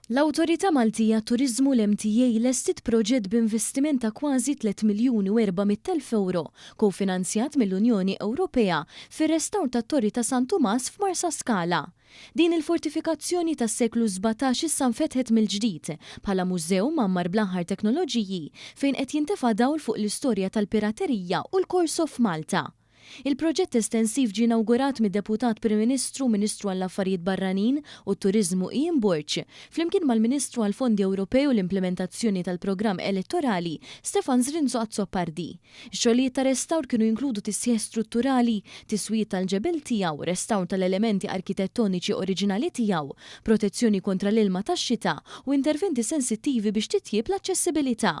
L-Awtorità Maltija għat-Turiżmu, l-MTA, lestiet proġett b'investiment ta' kważi 3,400,000 ewro, kofinanzjat mill-Unjoni Ewropea, fir-restawr tat-Torri ta' San Tumas f'Marsaskala. Din il-fortifikazzjoni tas-seklu 17 issa nfetħet mill-ġdid bħala mużew mgħammar bl-aħħar teknoloġiji fejn qed jintefa' dawl fuq l-istorja tal-piraterija u l-Corso f'Malta. Il-proġett estensiv ġie inawgurat mid-Deputat Prim Ministru u Ministru għall-Affarijiet Barranin u t-Turiżmu Ian Borg, flimkien mal-Ministru għall-Fondi Ewropej u l-Implimentazzjoni tal-Programm Elettorali Stefan Zrinzo Azzopardi. Ix-xogħlijiet ta' restawr kienu jinkludu tisħiħ strutturali, tiswijiet tal-ġebel tiegħu, restawr tal-elementi arkitettoniċi oriġinali tiegħu, protezzjoni kontra l-ilma tax-xita u interventi sensittivi biex titjieb l-aċċessibilità.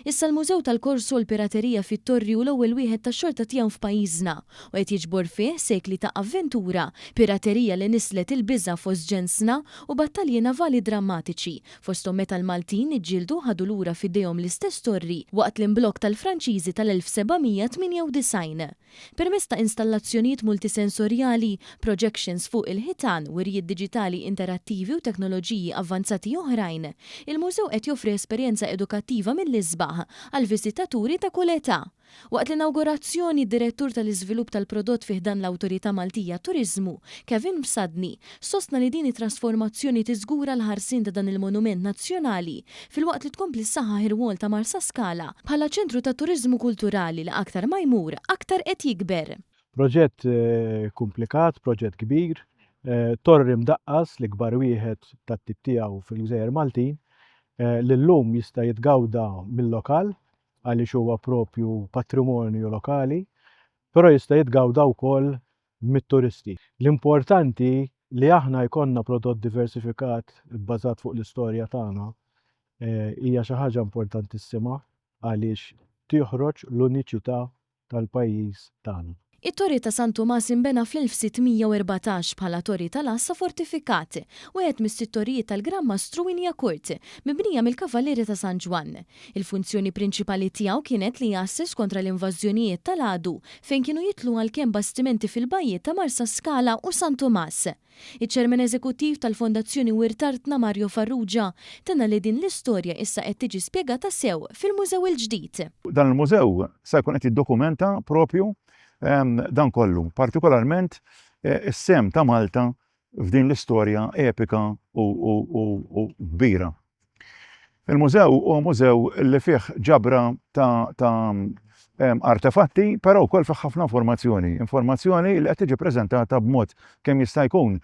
Issa l-Mużew tal-Korso u l-Piraterija fit-Torri hu l-ewwel wieħed tax-xorta tiegħu f'pajjiżna u qed jiġbor fih sekli ta' avventura, piraterija li nisslet il-biża' fost ġensna u battalji navali drammatiċi, fosthom meta l-Maltin iġġieldu u ħadu lura f'idejhom l-istess torri waqt l-imblokk tal-Franċiżi tal-1798. Permezz ta' installazzjonijiet multisensorjali, projections fuq il-ħitan, wirjiet diġitali interattivi u teknoloġiji avvanzati oħrajn, il-mużew qed joffri esperjenza edukattiva mill-isbaħ għall-viżitaturi ta' kull età. Waqt l-inawgurazzjoni, id-Direttur tal-Iżvilupp tal-Prodott fi ħdan l-Awtorità Maltija għat-Turiżmu, Kevin Fsadni, sostna li din it-trasformazzjoni tiżgura l-ħarsien ta' dan il-monument nazzjonali filwaqt li tkompli ssaħħaħ ir-rwol ta' Marsaskala bħala ċentru ta' turiżmu kulturali li aktar ma jmur, aktar qed jikber. Proġett kumplikat, proġett kbir, torri mdaqqas l-ikbar wieħed tat-tip tiegħu fil-Gżejjer Maltin, li llum jista' jitgawda mil-lokal għaliex huwa propju patrimonju lokali, però jista' jitgawda wkoll mit-turisti. L-importanti li aħna jkollna prodott diversifikat bbażat fuq l-istorja tagħna hija xi ħaġa importantissima għaliex tioħroġ l-uniċità tal-pajjiż tagħna. It-Torri ta' San Tumas inbena fl-1614 bħala torri tal-għassa fortifikat, wieħed mis-sitt torrijiet tal-Gran Mastru Wignacourt, mibnija mill-Kavallieri ta' San Ġwann. Il-funzjoni prinċipali tiegħu kienet li jgħasses kontra l-invażjonijiet tal-għadu fejn kienu jidħlu għall-kenn bastimenti fil-bajjiet ta' Marsaskala u San Tumas. Iċ-Chairman Eżekuttiv tal-Fondazzjoni Wirt Artna Mario Farrugia tenna li din l-istorja issa qed tiġi spjegata sew fil-mużew il-ġdid. Dan il-mużew se jkun qed jiddokumenta propju dan kollu, partikolarment is-sehem ta' Malta f'din l-istorja epika u kbira. Il-mużew huwa mużew li fih ġabra ta' ta' artefatti, però wkoll fih ħafna informazzjoni, informazzjoni li qed tiġi preżentata b'mod kemm jista' jkun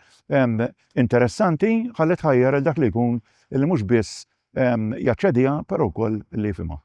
interessanti ħalli tħajjar il dak li jkun li mhux biss jaċċediha, però wkoll li jifhimha.